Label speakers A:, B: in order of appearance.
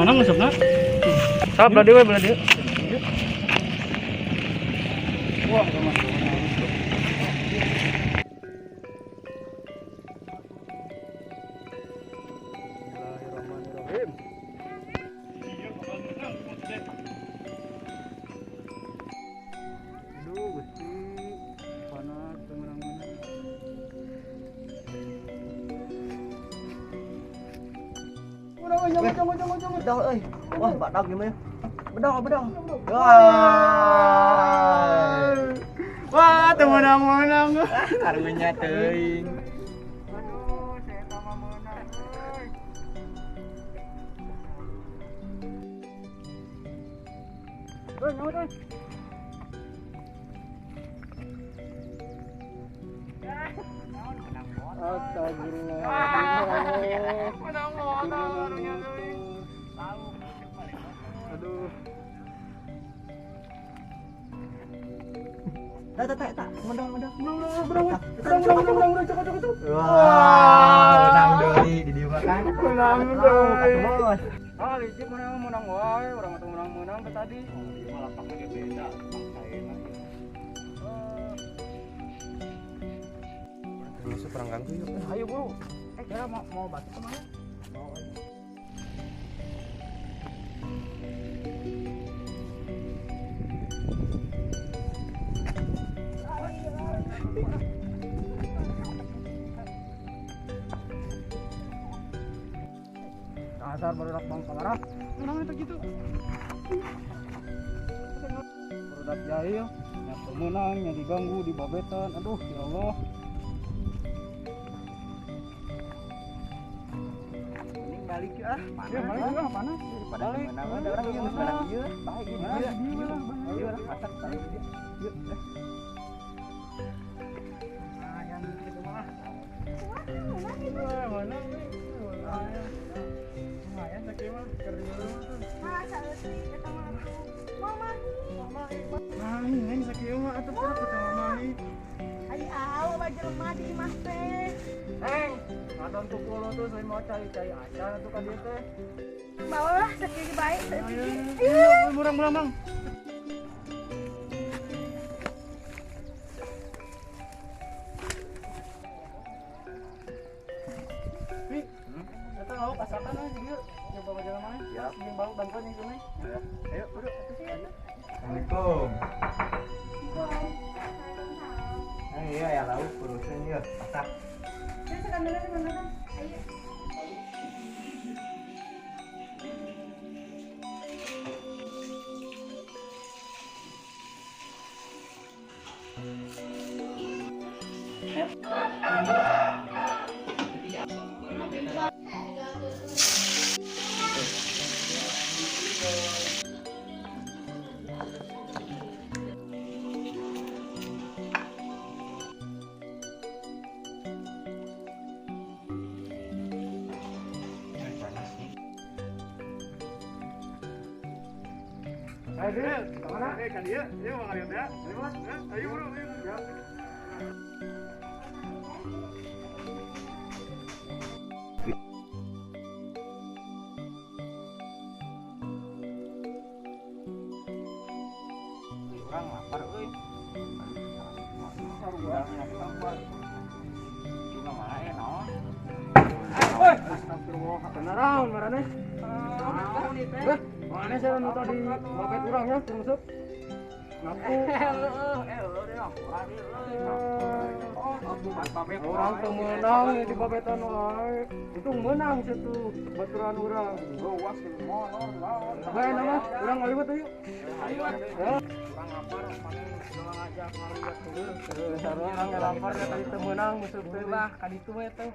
A: Mana ngusupna? Sap belah dieu we, belah dieu. Wah, Bismillahirrahmanirrahim. Aduh, Gusti. Panas temenang-menang.
B: Bedog ơi. Wah, bedog gimana? Bedog, bedog. Wah.
A: Wah, temenang-menang.
B: Karunya teuing.
A: Aduh, saya tambah menang euy. Euy, nyaut euy. Astagfirullah. Menang karunya teuing. Aduh.
B: Tak, tak, tak, tak. Menang, menang.
A: Menang, menang, menang, menang, menang, menang, cokot, cokot.
B: Wah, menang deui di dieu mah kan.
A: Menang deui.
B: Bos.
A: Ah, licik mana menang wae, urang mah menang-menang ke tadi. Oh, ieu mah lapangna ge beda, lapang saena.
B: Termasuk kurang ganggu yuk.
A: Ayo, Bro. Kira mau batu kemana? Mau. Dasar barudak bang kamarah. Menang itu gitu. Barudak jahil, yang pemenang, yang diganggu, dibabetan. Aduh, ya Allah.
B: Mending balik yuk ah.
A: Panas. Ya, balik yuk ah, panas.
B: Daripada
A: Balik.
B: menang ada orang yang menang ieu. Baik ieu.
A: Nah,
B: Ieu
A: di
B: lah,
A: lah,
B: ieu lah, masak balik ieu. Yuk.
A: Nah, yang gitu mah. Wah, mana nih? Lumayan sakieu mah keur di rumah tuh.
C: Masa leutik eta mah atuh. Mamahi.
A: Mahi, neng sakieu mah atuh pura kita mamahi.
C: Ai aw loba jelema di imah teh.
A: Neng, ngadon tuh tuh saya mau cari-cari acan atuh ka dieu teh.
C: Bawa lah sakieu ge bae saeutik ge.
A: Ayo, murang murang mang. Pi, eta lauk asakan euy di dieu. Coba bawa mana?
B: Siap.
A: Jeung bau bantuan jeung sungai.
B: Ayo,
A: Bro, atuh sih atuh.
B: Assalamualaikum. Iya ya lauk urusan ya. Masak.
C: Terus sekarang di mana kan? Ayo.
B: Panas nih.
A: Ayo, Dil. Kemana? Kan dia. Ayo, mau ngaliat ya. Ayo, Mas. Ayo, bro. Ayo. Ya.
B: Orang lapar euy.
A: Woi, astagfirullah. Beneran marane. Eh, mana sih nu tadi mapet urang ya, termasuk. Ngaku. Orang teu meunang di babetan wae. Itu meunang situ baturan urang. Bae nama urang ngaliwet yuk. Ya.
B: Urang lapar, paling udah ngajak ngaliwet dulu.
A: Sarua urang lapar tadi teu meunang musuh teh.
B: Lah, ka ditu we teh.